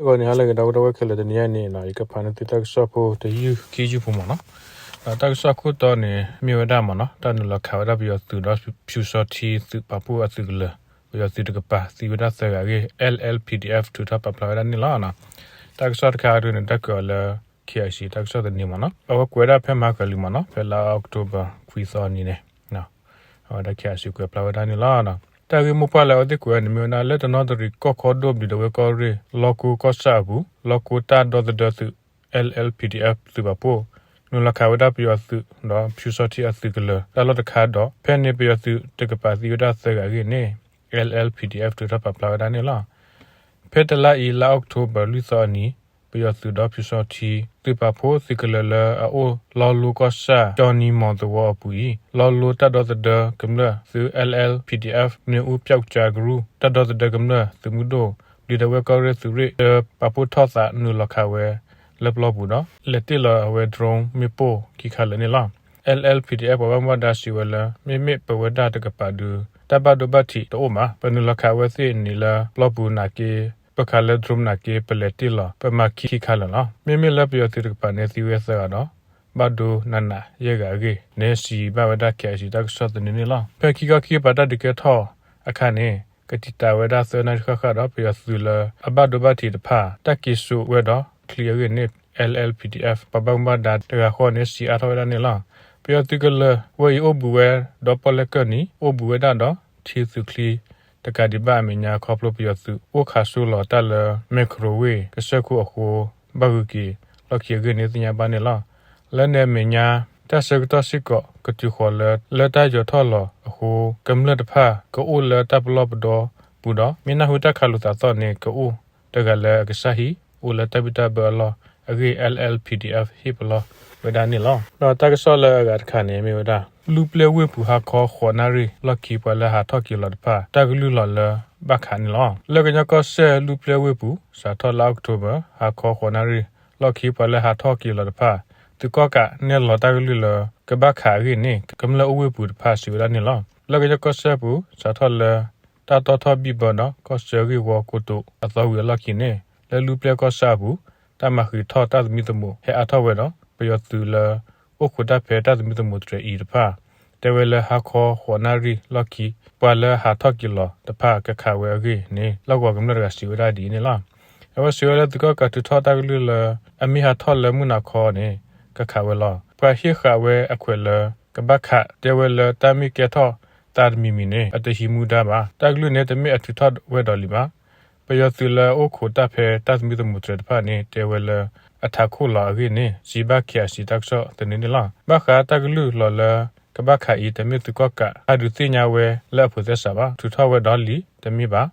ဂီၤန့ၣ် ဟါလၢအဂ့ၤ ဒီပုၢ်ဝဲၢ်ခဲလၢာ်, တနံၤအံၤန့ၣ် ယကဖးန့ၢ်သုတၢ်ကစီၣ်ဖိတယုၢ်ခံယုၢ်ဖိမ့ၢ်နီၤ. ဒီးတၢ်ကစီၣ်ခိၣ်တီန့ၣ် မ့ၢ်ဝဲဒၣ်မ့ၢ်နီၤ တၢ်နုာ်လီၤခးဝဲဒၣ်ပယီၤသုးဒီးဖၠူစီထံသုးပာ်ဖှိၣ်အသုးကလၢၤ, ပယီၤသုးတကပၤသံဝဲဒၣ်သၢဂၤအဂ့ၢ် L L P D F ထုးထီၣ်ပာ်ဖျါဝဲဒၣ်န့ၣ်လီၤ. တၢ်ကစီၣ်တခါအံၤဒုန့ၣ် တၢ်ကွဲးအီၤလၢ K I C တၢ်ကစီၣ်သန့မ့ၢ်နီၤ. အဝဲကွဲးဝဲဒၣ်ဖဲမဟါကၢၤလံမ့ၢ်နီၤ, ဖဲလါအီးကထိဘၢၣ်ခွံသီအနံၤန့ၣ် အဝဲဒၣ် K I C ကွဲးဖျါဝဲဒၣ်န့ၣ်လီၤ. တၢ်ဂ့ၢ်မိၢ်ပှၢ်လၢအဝဲသ့ၣ်ကွဲးန့ၣ် မ့ၢ်ဝဲဒၣ်လၢတနီသရံၣ်ကီၢ်ခီဒိၣ် ဘျံးဒဝဲၢ်ကီၢ်ရ့ၣ် လီၢ်ကိကီၢ်ဆၣ်အပူၤ လီၢ်ကိတၢ်ဒီသဒၢသုး L L P D F သုးပာ်ဖှိၣ် နုာ်လီၤခးဝဲဒၣ်ပယီၤသုးဒီးဖၠူစီထံအသုးကလၢၤ တၢ်လီၢ်တခါဒီး ဖဲန့ၣ်ပယီၤသုးတကပၤသံဝဲဒၣ်သၢဂၤအဂ့ၢ်န့ၣ် L L P D F ထုးထီၣ်ပာ်ဖျါဝဲဒၣ်န့ၣ်လီၤ. ဖဲတလါအံၤ လါအီးကထိဘၢၣ်လွံၢ်သီအနံၤ ပယီၤသုးဒီးဖၠူစီထံ သုးပာ်ဖှိၣ်သုးကလၢၤလၢအအိၣ်လီၢ်လိကီၢ်ဆၣ် ကၠီနံမီၤသဝီအပူၤအံၤ လီၢ်လိတၢ်ဒီသဒၢကမျၢၢ်သုး L L P D F မ့ၣ်အူပၠီကၠၤကရူၢ် တၢ်ဒီသဒၢကမျၢၢ်သုးမုၢ်ဒိၣ် ဘျံးဒဝဲၢ်ကီၢ်ရ့ၣ်သုးရ့ၣ် တၢ်ပာ်ဖှိၣ်ထီၣ်သးနုာ်လီၤခးဝဲလၢပျီပူၤဒီး လဲၤတ့ၢ်လီၤအဝဲ drone မ့ၣ်ပိၢ်ခံခါလၢာ်န့ၣ်လီၤ. L L P D F ပှၤဘၣ်မူဘၣ်ဒါစံးဝဲလၢ မ့မ့ၢ်ပဝဲဒၣ်တကပၤဒု တၢ်ဘၣ်ဒိဘၣ်ထံးတအိၣ်ဘၣ်. ပနုာ်လီၤခးအဝဲသ့ၣ်န့ၣ်လၢပျီပူၤနာ်က့ ပခးလၢ drone နာ်က့ ပလဲၤတ့ၢ်လီၤ ပမၤခံခါလၢာ်လီၤ. မ့မ့ၢ်လၢပယီၤသုးတကပၤန့ၣ် သံဝဲသၢဂၤဒီး ဘၣ်ဒိနးနးယဲၢ်ဂၤအဂ့ၢ်န့ၣ် စံးဘၣ်ဝဲဒၣ် K I C တၢ်ကစီၣ်သန့န့ၣ်လီၤ. ဖဲခံခီခံကပၤတၢ်ဒုးကဲထီၣ်အခါန့ၣ် ကတံာ်တာ်ဝဲဒၣ်သၢနၣ်ရံၣ်ဃၣ်ဃၣ်ဒီး ပယီၤသုးလၢအဘၣ်ဒိဘၣ်ထံးတဖၣ် တၢ်က့ၤစိာ်ဝဲဒီးချံအဂ့ၢ်န့ၣ် L L P D F ပှၤဘၣ်မူဘၣ်ဒါတဂၤဃီန့ၣ် စံးအါထီၣ်ဝဲဒၣ်န့ၣ်လီၤ. ပယီၤသုးကလၢၤဝဲအံၤအိၣ်ဘူးဝဲဒီးပီၣ်လဲၣ်ကၢၢ်နံၤ အိၣ်ဘူးဝဲဒၣ်ဒီးထံသုးချံ တကးဒံးဘၣ်အမဲာ်ညါ ခီဖျိပယီၤသုးအိၣ်ခးစိလီၤတၢ်လၢ microwave ကစၢၢ်ခိၣ်အဃိ ဘၣ်ဂုၤက့ၤလီၢ်ခံအဂ့ၢ်န့ၣ် သ့ၣ်ညါဘၣ်န့ၣ်လီၤ. လၢန့ၣ်အမဲာ်ညါ တၢ်ဆၢကတီၢ်စ့ၢ်ကီး ကတုၤဃီၤလၢ လၢတၢ်ယီၤထီၣ်လီၤအဃိ ကမျၢၢ်တဖၣ် ကအိၣ်လၢတၢ်ပလီၢ်ပဒီပူၤဒီး မ့ၢ်နၢ်ဟူတၢ်ခးလိာ်သးသီၣ်န့ၣ် ကအိၣ်တဂၤလၢအကစၢ်ဟံၣ် အိၣ်လၢတၢ်ဘံၣ်တၢ်ဘၢအလီၢ်အဂ့ၢ် L L P D F ဟ့ၣ်ပလီၢ်ဝဲဒၣ်န့ၣ်လီၤ. ဒီးတၢ်ကစီၣ်လၢအဂၤတခါန့ၣ်မ့ၢ်ဝဲဒၣ် လူၢ်ပျဲၢ်ဝ့ၢ်ပူၤ ဟါခီဃိးနၣ်ရံၣ်လီၢ်ခံ ပှၤလၢဟးထီၣ်က့ၤလီၤတဖၣ် တၢ်ကလုၢ်လီၤလၢဘၣ်ခးန့ၣ်လီၤ. လၢကညီကီၢ်စဲၣ် လူၢ်ပျဲၢ်ဝ့ၢ်ပူၤ စးထီၣ်လါအီးကထိဘၢၣ် ဟါခီဃိးနၣ်ရံၣ်လီၢ်ခံ ပှၤလၢဟးထီၣ်က့ၤလီၤတဖၣ် သုးကီၣ်ကးနဲၣ်လီၤတၢ်ကလုၢ်လၢ ကဘၣ်ခးအဂ့ၢ်န့ၣ် ကမျၢၢ်အိၣ်ဝ့ၢ်ပူၤတဖၣ်စံးဝဲဒၣ်န့ၣ်လီၤ. လၢကညီကီၢ်စဲၣ်ပူၤ စးထီၣ်လၢ တၢ်တီထီၣ်ဘံၣ်ဘၢဒီး ကီၢ်စၢဂ့ၢ်ဝီကိတိာ်အသီဝံၤအလီၢ်ခံန့ၣ် လၢလူၢ်ပျဲၢ်ကီၢ်ဆၣ်အပူၤ တၢ်မၤဃံးထီၣ်တၢ်သမံသမိးဟဲအါထီၣ်ဝဲဒီး ပယီၤသုးလၢ အိၣ်ခိးတၢ်ဖဲတၢ်သမံသမိးတြဲၤအံၤတဖၣ် တဲဝဲလၢဟါခီဃိးနၣ်ရံၣ်လီၢ်ခံ ပှၤလၢဟးထီၣ်က့ၤလီၤတဖၣ်ကခးဝဲအဂ့ၢ်န့ၣ် လီၢ်ကဝီၤကမျၢၢ်တဂၤစံးဝဲဒၣ်ဒ်အံၤန့ၣ်လီၤ. အဝဲစံးဝဲလၢသုးကီၣ်ကးထုးထီၣ်တၢ်ကလုၢ်လၢ အမ့ၢ်ဟးထီၣ်လၢမုၢ်နၤခီန့ၣ် ကခးဝဲလီၤ. ပှၤဟ့ၣ်ဃာ်ဝဲအခွဲးလၢ ကဘၣ်ခး တဲဝဲလၢတၢ်မ့ၢ်ကဲထီၣ်သးတမံၤမံၤန့ၣ် အတဟံးမူဒါဘၣ်. တၢ်ကလုၢ်န့ၣ် တမ့ၢ်အထုးထီၣ်ဝဲဒီးလံဘၣ်. ပယီၤသုးလၢအအိၣ်ခိးတၢ်ဖဲတၢ်သမံသမိးတြဲၤတဖၣ်န့ၣ် တဲဝဲလၢ အထးခိၣ်လီၤအဂ့ၢ်န့ၣ် စံးဘၣ် K I C တၢ်ကစီၣ်သန့န့ၣ်လီၤ. ဘၣ်ဃးတၢ်ကလုၢ်လီၤလၢ ကဘၣ်ခးအံၤ တမ့ၢ်သုးကီၣ်ကးဟးဒုးသ့ၣ်ညါဝဲလၢအဖိးသဲစးဘၣ်. ထုးထီၣ်ဝဲဒီးလံ တမ့ၢ်ဘၣ်.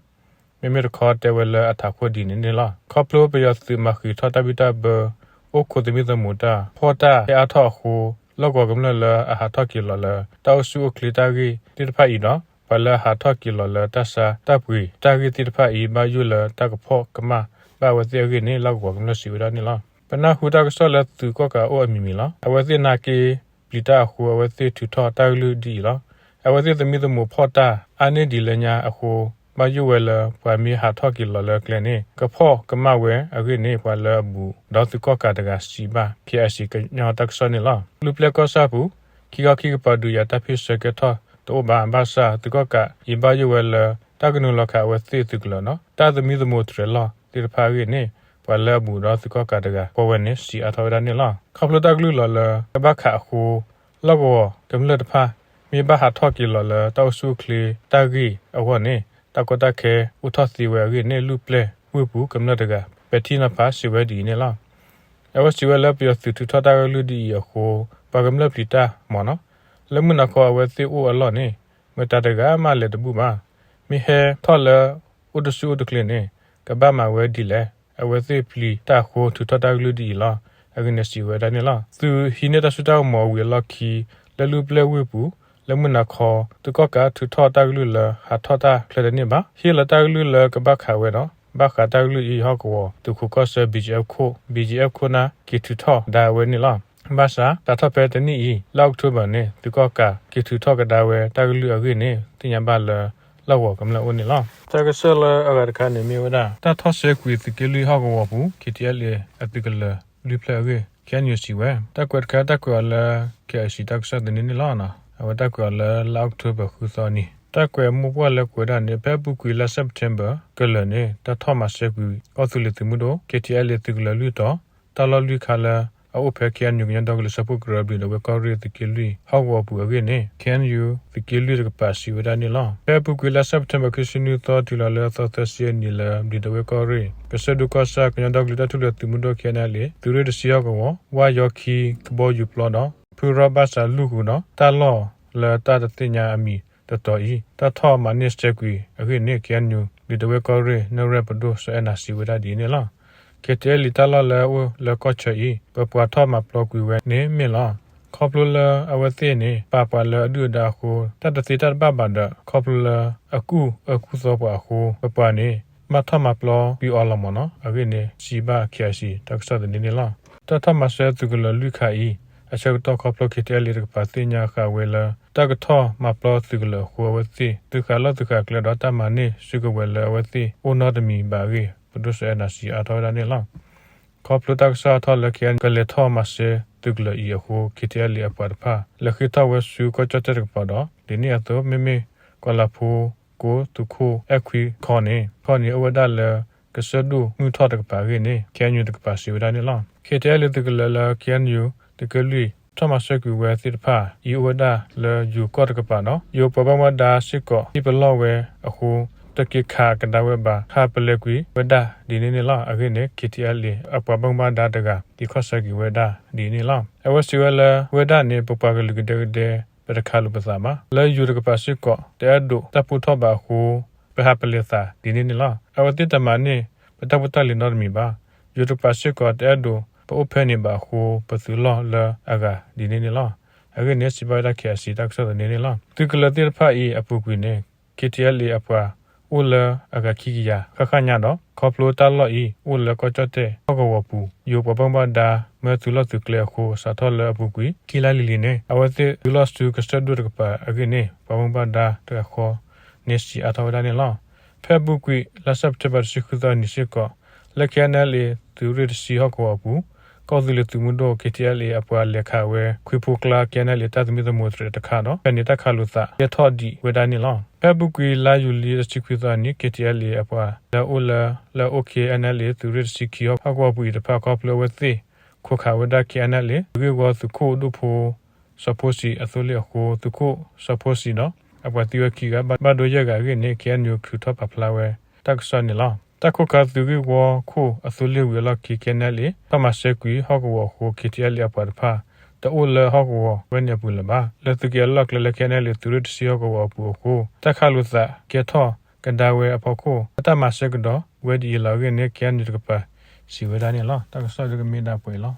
မ့မ့ၢ်တခီတဲဝဲလၢအထးခိၣ်ဒ်န့ၣ်န့ၣ်လီၤ. ခီဖျိပယီၤသုးမၤဃံးထီၣ်တၢ်ဘံၣ်တၢ်ဘၢ အိၣ်ခိးသမံသမိးတၢ် ဖီၣ်တၢ်ဟဲအါထီၣ်အဃိ လီၢ်ကဝီၤကမျၢၢ်လၢအဟးထီၣ်က့ၤလီၤလၢ တၢ်အိၣ်ဆူၣ်အိၣ်ချ့တၢ်ဂ့ၢ်သ့ၣ်တဖၣ်အံၤဒီး ပှၤလၢအဟးထီၣ်က့ၤလီၤလၢတၢ်ဆါတၢ်ပှ့ၤတၢ်ဂ့ၢ်သ့ၣ်တဖၣ်အံၤ ဘၣ်ယိၣ်လၢတၢ်ကဖီၣ်ကမၣ်ဘၣ်အဝဲသ့ၣ်အဂ့ၢ်န့ၣ် လီၢ်ကဝီၤကမျၢၢ်စံးဝဲဒၣ်န့ၣ်လီၤ. ပနၢ်ဟူတၢ်ကစီၣ်လၢသုးကီၣ်ကးအိၣ်အမံၤမံၤလီၤ. အဝဲသ့ၣ်နာ်က့ပျံၤတၢ်အဃိ အဝဲသ့ၣ်ထုးထီၣ်တၢ်ကလုၢ်ဒ်အံၤလီၤ. အဝဲသ့ၣ်သမံသမိးဖီၣ်တၢ်အါန့ၢ်ဒံးလၢညါအဃိ ဘၣ်ယိၣ်ဝဲလၢ ပှၤမ့ၢ်ဟးထီၣ်က့ၤလီၤလၢကျဲန့ၣ် ကဖီၣ်ကမၣ်ဝဲအဂ့ၢ်န့ၣ် ပှၤလၢအဘူးဒီးသုးကီၣ်ကးတဂၤစံးဘၣ် K I C ကညီတၢ်ကစီၣ်န့ၣ်လီၤ. လူၢ်ပျဲၢ်ကီၢ်ဆၣ်ပူၤ ခံခီခံကပၤဒုးယၤတၢ်ဖ့ၣ်ဆၢကဲထီၣ်တအိၣ်ဘၣ်. ဘၣ်ဆၣ် သုးကီၣ်ကးအံၤဘၣ်ယိၣ်ဝဲလၢ တၢ်ကနုာ်လီၤခးအဝဲသ့ၣ်သုးကလၢၤဒီး တၢ်သမံသမိးတြဲၤလီၢ်သ့ၣ်တဖၣ်အဂ့ၢ်န့ၣ် ပှၤလၢအဘူးဒီးသုးကီၣ်ကးတဂၤဃီဝဲန့ၣ် စံးအါထီၣ်ဝဲဒၣ်န့ၣ်လီၤ. ခီဖျိတၢ်ကလုၢ်လီၤလၢ ကဘၣ်ခးအဃိ လီၢ်ကဝီၤကမျၢၢ်တဖၣ် မ့ၢ်ဘၣ်ဟးထီၣ်က့ၤလီၤလၢတၢ်အိၣ်ဆူၣ်အိၣ်ချ့တၢ်ဂ့ၢ်အဂီၢ်န့ၣ် တၢ်ကီတၢ်ခဲအိၣ်ထီၣ်သ့ဝဲအဂ့ၢ်န့ၣ် လူၢ်ပျဲၢ်ဝ့ၢ်ပူၤကမျၢၢ်တဂၤ ပဲာ်ထံနီၤဖးစံးဝဲဒ်အံၤန့ၣ်လီၤ. အဝဲစံးဝဲလၢပယီၤသုးထုးထီၣ်တၢ်ကလုၢ်ဒ်အံၤအဃိ ပှၤကမျၢၢ်ပျံၤတၢ်မ့ၢ်နီၤ လၢမုၢ်နၤခီအဝဲသ့ၣ်အိၣ်အလီၢ်န့ၣ် မတၤတဂၤမးလဲၤတဘူၣ်ဘၣ်. မ့ၢ်ဟဲထီၣ်လၢအိၣ်တဆူၣ်အိၣ်တချ့န့ၣ် ကဘၣ်မၤဝဲဒ်လဲၣ်. အဝဲသ့ၣ်ပျံၤတၢ်အဃိ ထုးထီၣ်တၢ်ကလုၢ်ဒ်အံၤလီၤ. အဂ့ၢ်န့ၣ်စံးဝဲဒၣ်န့ၣ်လီၤ. သုးဟံးန့ၢ်တၢ်စိတၢ်ကမီၤဝံၤအလီၢ်ခံ လၢလူၢ်ပျဲၢ်ဝ့ၢ်ပူၤ လၢမုၢ်နၤခီ သုးကီၣ်ကးထုးထီၣ်တၢ်ကလုၢ်လၢဟးထီၣ်တၢ်ချၢတန့ၢ်ဘၣ်. ဟ့ၣ်လီၤတၢ်ကလုၢ်လၢကဘၣ်ခးဝဲဒီး ဘၣ်ဃးတၢ်ကလုၢ်အံၤဟီၣ်ကဝီၤ သုးခိးကီၢ်ဆၢ B G F ခိၣ် B G F ခိၣ်နၢ် က့ၤထုးထီၣ်ကဒါဝဲန့ၣ်လီၤ. ဘၣ်ဆၣ် စးထီၣ်ဖဲတနံၣ်အံၤ လါအီးကထိဘၢၣ်န့ၣ် သုးကီၣ်ကးက့ၤထုးထီၣ်ကဒါဝဲတၢ်ကလုၢ်အဂ့ၢ်န့ၣ် သ့ၣ်ညါဘၣ်လၢ လီၢ်ကဝီၤကမျၢၢ်အိၣ်န့ၣ်လီၤ. တၢ်ကစီၣ်လၢအဂၤတခါန့ၣ်မ့ၢ်ဝဲဒၣ် တၢ်ထီၣ်ဆှဲကွံာ်သုးက့လွံၢ်ဟီၣ်ကဝီၤပူၤ KTLA အသုးကလၢၤလွံၢ်ဖျၢၣ်အဂ့ၢ် KNU စံးဝဲ တၢ်ကွဲးတခါတၢ်ကွဲးအီၤလၢ KIC တၢ်ကစီၣ်သန့န့ၣ်လီၤ. အဝဲတၢ်ကွဲးအီၤလၢလါအီးကထိဘၢၣ်ဃုသီနံၤ တၢ်ကွဲးမိၢ်ပှၢ်လၢကွဲးဒၣ်န့ၣ် ဖဲအပူၤကွံာ်လါစဲးပထ့ဘၢၣ်ကလၢာ်န့ၣ် တၢ်ထီၣ်မၤစၢၤကွံာ် ကီၢ်သူလ့ၤသုးမုၢ်ဒိၣ် KTLA သုးကလၢၤလွံၢ်တီၤ တၢ်လီၢ်လွံၢ်ခါလၢ အအိၣ်ဖဲ KNU ကညီဒီကလုာ်စၢဖှိၣ်ကရၢ ဘျံးဒဝဲၢ်ကီၢ်ရ့ၣ် သုးက့လွံၢ်ဟီၣ်ကဝီၤပူၤအဂ့ၢ်န့ၣ် KNU သုးက့လွံၢ်တကပၤစံးဝဲဒၣ်န့ၣ်လီၤ. ဖဲအပူၤကွံာ်လါစဲးပထ့ဘၢၣ်ခံဆံနွံသီတုၤလီၤလၢသီသၢဆံအနံၤလၢ ဘျံးဒဝဲၢ်ကီၢ်ရ့ၣ် ကစၢၢ်ဒိၣ်ကီၢ်ဆၣ် ကညီဒီကလုာ်တၢ်ထူၣ်ဖျဲးသုးမုၢ်ဒိၣ် KNLA သုးရ့ၣ်တဆံဟီၣ်ကဝီၤ ဝၢ်ယီခံကဘီယူၤပျီဒီး ဖုရီၣ်ဘၣ်စးလူၢ်ဃုာ်ဒီး တၢ်လီၢ်လၢတၢ်တသ့ၣ်ညါအမံၤတတီၤအံၤ တၢ်ထီၣ်မၤန့ၢ်စှဲကွံာ်အဂ့ၢ်န့ၣ် KNU ဘျံးဒဝဲၢ်ကီၢ်ရ့ၣ် နဲၣ်ရွဲၣ်ပဒိၣ်စီၤအဲၣ်နၤစံးဝဲဒၣ်ဒ်အံၤန့ၣ်လီၤ. KTLA တၢ်လီၢ်လၢအအိၣ်လၢကီၢ်ဆၢအံၤ ပပှၤထီၣ်မၤပျီကွံာ်ဝဲန့ၣ်မ့ၢ်လီၤ. ခီဖျိလၢအဝဲသ့ၣ်န့ၣ် ပာ်ပှၤလၢအဒုၣ်အဒါအဃိ တၢ်တသ့တၢ်တဘၣ်ဘၣ်ဒီး ခီဖျိလၢအကူၣ်အၢကူၣ်သီပှၤအဃိ ပပှၤန့ၣ် ဘၣ်ထီၣ်မၤပျီကွံာ်အီၤလီၤမ့ၢ်နီၤ အဂ့ၢ်န့ၣ် စံးဘၣ် KIC တၢ်ကစီၣ်သန့န့ၣ်လီၤ. တၢ်ထီၣ်မၤစၢၤသုးကလၢၤလွံၢ်ခါအံၤ အဆၢကတီၢ်ခီဖျိ KTLA တကပၤသ့ၣ်ညါဃာ်ဝဲလၢ တၢ်ကထီၣ်မၤပျီသုးကလၢၤအဃိ အဝဲသ့ၣ်သုးဃာ်လီၢ်သုးဃာ်ကျဲဒီး တၢ်မၤန့ၢ်စုကဝဲၤလၢအဝဲသ့ၣ်အိၣ်နီတမံၤဘၣ်အဂ့ၢ် ပဒိၣ်စီၤအဲၣ်နၤစံးအါထီၣ်ဝဲဒၣ်န့ၣ်လီၤ. ခီဖျိတၢ်ကစီၣ်အါထီၣ်လၢ KNU ကလဲၤထီၣ်မၤစၢၤသုးကလၢၤအံၤအဃိ KTLA အပှၤတဖၣ် လဲၤဃ့ထီၣ်ဝဲဆူကီၢ်ကၠီၣ်တဲၣ်တကပၤဒီး ဒ်န့ၣ်အသိး မ့မ့ၢ်ကီၤလၤဖိ ကိး သုးခိၣ်အဲၣ်ခွံခီန့ၣ် ခီန့ၣ်အိၣ်ဝဲဒၣ်လၢ ကစၢၢ်ဒိၣ်မုၢ်ထီၣ်တကပၤအဂ့ၢ်န့ၣ် KNU တကပၤစံးဝဲဒၣ်န့ၣ်လီၤ. KTLA သုးကလၢၤလၢ KNU သုးက့လွံၢ် ထီၣ်မၤစၢၤကွံာ်ဝဲသ့ၣ်တဖၣ်အံၤ အိၣ်ဝဲဒၣ်လၢယိၤကီၢ်တကပၤဒီး ယိၤပှၤဘၣ်မူဘၣ်ဒါစ့ၢ်ကီး ဟံၣ်ပလီၢ်ဝဲအဃိ တက့ၤခးကဒါဝဲဘၣ် ဟးပလဲၤကွံာ်ဝဲဒၣ်ဒ်န့ၣ်န့ၣ်လီၤ. အဂ့ၢ်န့ၣ် KTLA အပှၤဘၣ်မူဘၣ်ဒါတဂၤ သံခီၣ်ဆၢက့ၤဝဲဒၣ်ဒ်န့ၣ်လီၤ. အဝဲစံးဝဲလၢ ဝဲဒၣ်န့ၣ် ပပှၤကလုာ်ကဒဲကဒဲ ပတခးလိာ်ပသးဘၣ်. လၢယိၤတကပၤစ့ၢ်ကီး တအဲၣ်ဒိးတၢ်ပူထီၣ်ဘၣ်အဃိ ပဟးပလဲၤသးဒ်န့ၣ်န့ၣ်လီၤ. အဝဲသ့ၣ်တမၤန့ၢ်ပတၢ်ဖိတၢ်လံၤနီတမံၤဘၣ်. ယိၤတကပၤစ့ၢ်ကီး တအဲၣ်ဒိးပအိၣ်ဖဲန့ၣ်ဘၣ်အဃိ ပသုးလီၢ်လၢအဂၤဒ်န့ၣ်န့ၣ်လီၤ. အဂ့ၢ်န့ၣ် စံးဘၣ်ဝဲဒၣ် KIC တၢ်ကစီၣ်သန့န့ၣ်လီၤ. သုးကလၢၤသ့ၣ်တဖၣ်အံၤအပူၤကွံာ်န့ၣ် KTLA အပှၤအိၣ်လၢအဂၤခံကယၤဃၣ်ဃၣ်ညါဒီး ခီဖျိတၢ်လီၢ်အံၤ အိၣ်လၢကီၢ်ကၠီၣ်တဲၣ်ဟီၣ်ကဝီၤပူၤ ယိၤပှၤဘၣ်မူဘၣ်ဒါ မၢသုးလီၢ်သုးကျဲအဃိ စးထီၣ်လၢအပူၤကွံာ် ခံလါလံၤလံၤန့ၣ် အဝဲသ့ၣ်သုးလီၢ်ဆူကစၢၢ်ဒိၣ်တကပၤအဂ့ၢ်န့ၣ် ပှၤဘၣ်မူဘၣ်ဒါတဂၤဃီန့ၣ်စံးအါထီၣ်ဝဲဒၣ်န့ၣ်လီၤ. ဖဲအပူၤကွံာ် လါစဲးပထ့ဘၢၣ်တဆံဃုသီနံၤစ့ၢ်ကီး လၢ KNLA သုးရ့ၣ်တဆံဟီၣ်ကဝီၤအပူၤ ကီၢ်သူလ့ၤသုးမုၢ်ဒိၣ် KTLA အပှၤလဲၤခးဝဲ ခွံဖိကျါ KNLA တၢ်သမံသမိးသရဲးတခါဒီး ဖဲန့ၣ်တၢ်ခးလိာ်သးကဲထီၣ်ဒံးဝဲဒၣ်န့ၣ်လီၤ. ဖဲအပူၤကွံာ်လါယူၤလံတဆံခွံသီနံၤ KTLA အပှၤလၢအအိၣ်လၢ လၢအိၣ် KNLA သုးရ့ၣ်တဆံခံဟီၣ်ကဝီၤပူၤအံၤတဖၣ် ခီဖျိအဝဲသ့ၣ် ခိးခးဝဲဒၣ် KNLA သုးဂ့ၢ်ဝီသုးခိၣ်ဒိၣ်ဖိ စီၤဖိစံးအသိလ့ၣ်အဃိ သုးခိၣ်စီၤဖိစံးဒီး အပှၤသံဝဲခံဂၤ ဘၣ်ဒိယဲၢ်ဂၤအဂ့ၢ်န့ၣ် KNU ထုးထီၣ်ပာ်ဖျါဝဲတၢ်ကစီၣ်န့ၣ်လီၤ. တၢ်ခိးခးသုးဂ့ၢ်ဝီခိၣ်အသိလ့ၣ်ဝံၤအလီၢ်ခံ KNLA ထီၣ်မၤစၢၤကွံာ်ဟီၣ်ကဝီၤအဃိ KTLA အပှၤတဖၣ် တအိၣ်လၢဟီၣ်ကဝီၤဝဲန့ၣ်အပူၤလၢၤဘၣ်. လၢသုးက့အလီၢ်ကျဲလၢ KNLA သုးရ့ၣ်တဆံဟီၣ်ကဝီၤအပူၤအဃိ တၢ်ခးလိာ်သးကဲထီၣ်ကဒါဝဲအဖီခိၣ် တၢ်မၤစၢၤကဒီးဝဲဒ်အံၤလီၤအဂ့ၢ်န့ၣ် KNU တကပၤစံးဝဲဒၣ်န့ၣ်လီၤ. တၢ်ကစီၣ်ဒ်ကမ့ၢ်ဒၣ်ပှဲၤအံၤလီၤ.